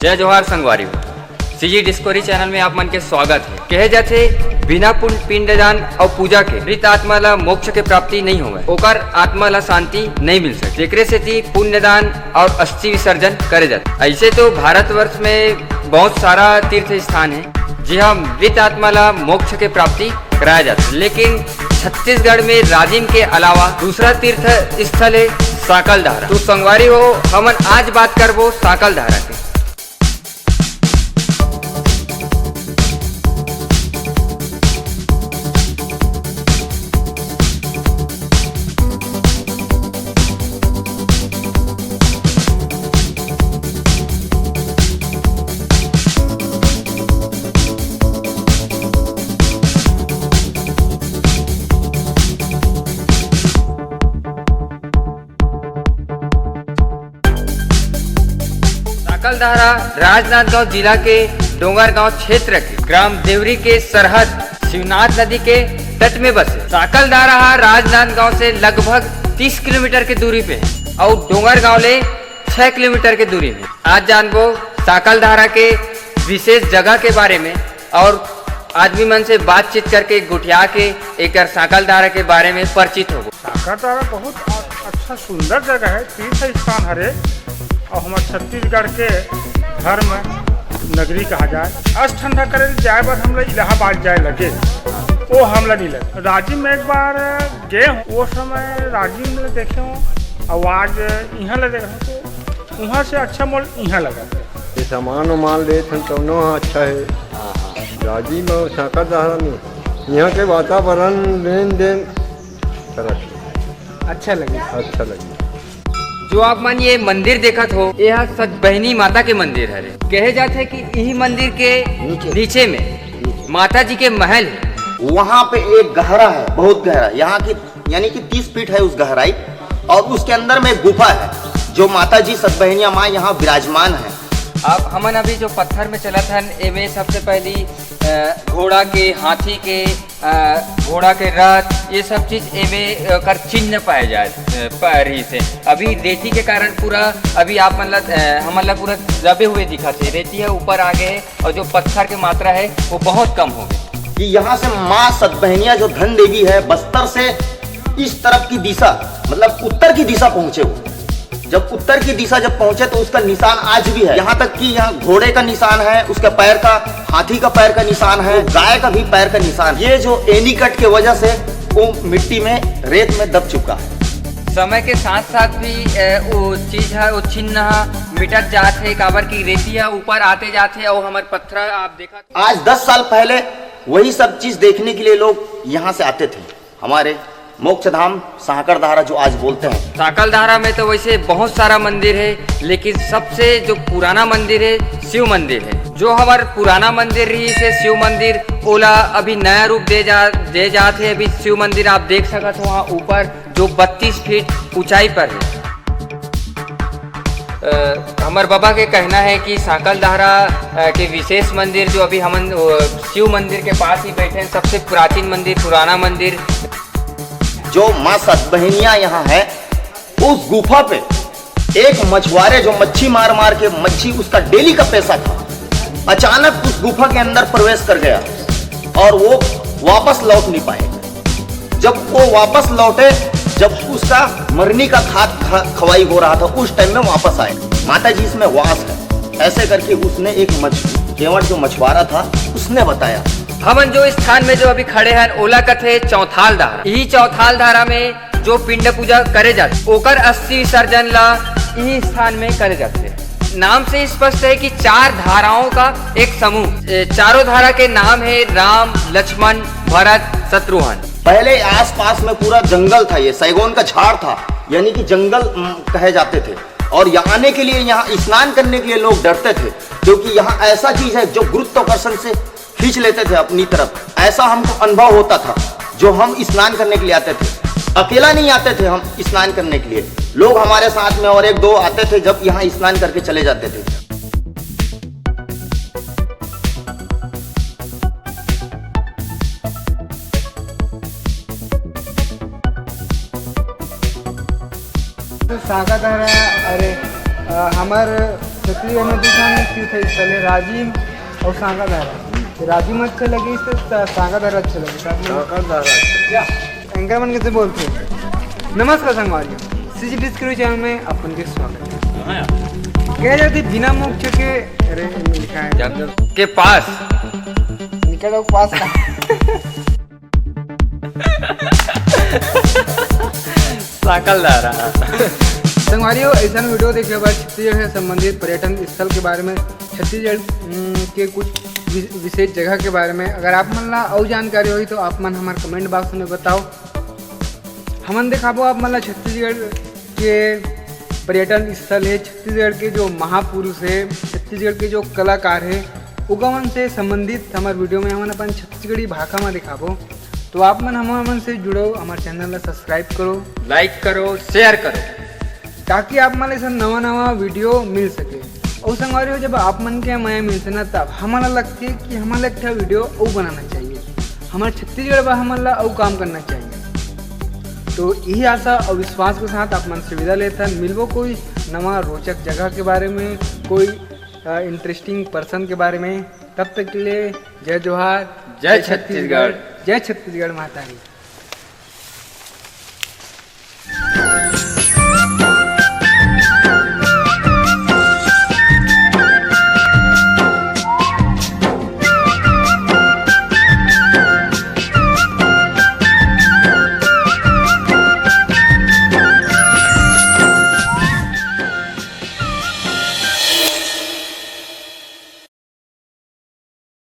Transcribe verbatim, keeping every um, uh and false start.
जय जोहार संगवारी हो, सीजी डिस्कवरी चैनल में आप मन के स्वागत है। कहे जाथे, बिना पुन-, पिंडदान और पूजा के मृत आत्मा ला मोक्ष के प्राप्ति नहीं होवे, ओकर आत्मा ला शांति नहीं मिल सके। जेकरे सेती पुण्यदान और अस्थि विसर्जन करे जाथे। ऐसे तो भारतवर्ष में बहुत सारा तीर्थ स्थान है, जिहाँ मृत आत्मा ला मोक्ष के प्राप्ति कराया जाथे, लेकिन छत्तीसगढ़ में राजिम के अलावा दूसरा तीर्थ स्थल है सांकलधारा। तो संगवारी हो, हमन आज बात करबो सांकलधारा के। सांकलधारा राजनांदगांव जिला के डोंगरगांव क्षेत्र के ग्राम देवरी के सरहद शिवनाथ नदी के तट में बसे। सांकलधारा हा राजनांदगांव से लगभग तीस किलोमीटर के दूरी पे है और डोंगरगांव ले छह किलोमीटर के दूरी में। आज जानबो सांकलधारा के विशेष जगह के बारे में और आदमी मन से बातचीत करके, गोठिया के एकर सांकलधारा के बारे में परिचित होबो। सांकलधारा बहुत अ-, अच्छा सुंदर जगह है, तीर्थ स्थान हरे और हमर छत्तीसगढ़ के धर्म नगरी कहा जाए। अस ठंडा करे जाए बर हमला इलाहाबाद जाए लगे, वो हमला नहीं लगे। राजिम में एक बार गए हूँ, वो समय राजिम में देखे हूँ, आवाज यहाँ ले देखे हूँ, तो वहाँ से अच्छा मोल यहाँ लगा। ये सामान उमान लेत हन, तौनो ह अच्छा हे। राजिम अउ सांकलधारा में यहाँ के वातावरण, लेन देन फरक हे। अच्छा लगे। अच्छा लगे। जो आप मन ये मंदिर देखत हो, ये ह सतबहिनी माता के मंदिर हरे। कहे जाथे कि इही मंदिर के नीचे। नीचे में माता जी के महल है। वहाँ पे एक गहरा है, बहुत गहरा, यहाँ की, यानी कि तीस फीट है उस गहराई, और उसके अंदर में एक गुफा है, जो माता जी सतबहिनिया माँ यहाँ विराजमान है। अब हमन अभी जो पत्थर में चलत हन, एमे सबसे पहली, अ, घोड़ा के, हाथी के, अ, घोड़ा के रथ, ये सब चीज एमे, अ, कर चिन्ह पाए जाए, अ, प-, रहिस हे। अभी रेती के कारण पूरा, अभी आप मन ला, अ, हमन ला पूरा दबे हुए दिखत हे। रेती है ऊपर आ गए हे और जो पत्थर के मात्रा है वो बहुत कम हो गए। कि यहाँ से माँ सतबहनिया जो धन देवी है, बस्तर से इस तरफ की दिशा, मतलब उत्तर की दिशा पहुँचे वो। जब उत्तर की दिशा जब पहुँचे तो उसका निशान आज भी है। यहाँ तक कि यहाँ घोड़े का निशान है, उसके पैर का, हाथी का पैर का निशान है, गाय का भी पैर का निशान। ये जो एनीकट के वजह से वो मिट्टी में, रेत में दब चुका है। समय के साथ साथ भी, अ, वो चीज है, वो चिन्ह है, मिटत जात है, काबर की रेती है ऊपर आते जात है और हमर पत्थर आप देखा। आज दस साल पहले वही सब चीज देखने के लिए लोग यहाँ से आते थे। हमारे मोक्ष धाम सांकड़ धारा जो आज बोलते हैं। सांकल धारा में तो वैसे बहुत सारा मंदिर है, लेकिन सबसे जो पुराना मंदिर है, शिव मंदिर है। जो हमार पुराना मंदिर रहिस हे शिव मंदिर, ओला अभी नया रूप दे जा, दे जात हे। अभी शिव मंदिर आप देख सकत हो वहाँ ऊपर, जो बत्तीस फीट ऊंचाई पर है। अ, हमर बाबा के कहना है कि सांकल धारा, अ, के विशेष मंदिर, जो अभी हमन, अ, शिव मंदिर के पास ही बैठे हैं, सबसे प्राचीन मंदिर, पुराना मंदिर। जो माँ सतबहनिया यहाँ है, उस गुफा पे एक मछुआरे जो मच्छी मार मार के, मच्छी उसका डेली का पैसा था, अचानक उस गुफा के अंदर प्रवेश कर गया और वो वापस लौट नहीं पाए। जब वो वापस लौटे, जब उसका मरनी का खाद ख-, खवाई हो रहा था, उस टाइम में वापस आए। माता जी इसमें वास है, ऐसे करके उसने एक मछ-, केवट जो मछुआरा था, उसने बताया। हमन जो स्थान में जो अभी खड़े हैं, ओला कथे चौथाल धारा। यही चौथाल धारा में जो पिंड पूजा करे जाथे, ओकर अस्थि विसर्जन ला इही स्थान में करे जाथे। नाम से ही स्पष्ट है कि चार धाराओं का एक समूह। ए, चारों धारा के नाम है राम, लक्ष्मण, भरत, शत्रुघ्न। पहले आसपास में पूरा जंगल था, ये सैगोन का झाड़ था, यानी कि जंगल, उम, कहे जाते थे। और यहाँ आने के लिए, यहाँ स्नान करने के लिए लोग डरते थे, क्योंकि यहाँ ऐसा चीज है जो गुरुत्वाकर्षण से खींच लेते थे अपनी तरफ। ऐसा हमको अनुभव होता था। जो हम स्नान करने के लिए आते थे, अकेला नहीं आते थे हम स्नान करने के लिए, लोग हमारे साथ में और एक दो आते थे, जब यहाँ स्नान करके चले जाते थे। सांकल धारा, अरे, अ, हमर इसलिए हमन दू झन तीर्थ स्थल हे, राजिम अउ सांगाधारा। राजिम अच्छा लगे, इससे सा-, सांगाधारा अच्छा लगे। साथ में सांगाधारा। क्या? एंकर मन कैसे बोलते हैं? नमस्कार संगवारी, सीजी डिस्कवरी चैनल में अपन के स्वागत है। कहे जाथे बिना मोक्ष के, अरे, लिखा है। जंगल के पास। निकल जाओ पास का। साकल ला रहा। संगवारी हो, ऐसा वीडियो देखे बर छत्तीसगढ़ से संबंधित पर्यटन स्थल के बारे में, छत्तीसगढ़, उम, के कुछ वि-, विशेष जगह के बारे में अगर आप मन ला अउ जानकारी होही तो आप मन हमार कमेंट बॉक्स में बताओ। हमन दिखाबो आप मन ला छत्तीसगढ़ के पर्यटन स्थल हे, छत्तीसगढ़ के जो महापुरुष हे, छत्तीसगढ़ के जो कलाकार हे, उगमन से संबंधित हमार वीडियो में हमन अपन छत्तीसगढ़ी भाखा में दिखाबो। तो आप मन हमर मन से जुड़ो, हमार चैनल ला सब्सक्राइब करो, लाइक करो, शेयर करो, ताकि आप मन ला ऐसा नवा नवा वीडियो मिल सके। अउ संगवारी हो, जब आप मन के मया मिलथे ना, तब हमन ला लगथे कि हमन ला एक ठा वीडियो अउ बनाना चाहिए, हमार छत्तीसगढ़ बर हमन ला अउ काम करना चाहिए। तो यही आशा अउ विश्वास के साथ आप मन से विदा लेथन। मिलबो कोई नवा रोचक जगह के बारे में, कोई, अ, इंटरेस्टिंग पर्सन के बारे में। तब तक के लिए जय जोहार, जय छत्तीसगढ़। जय छत्तीसगढ़ माता री।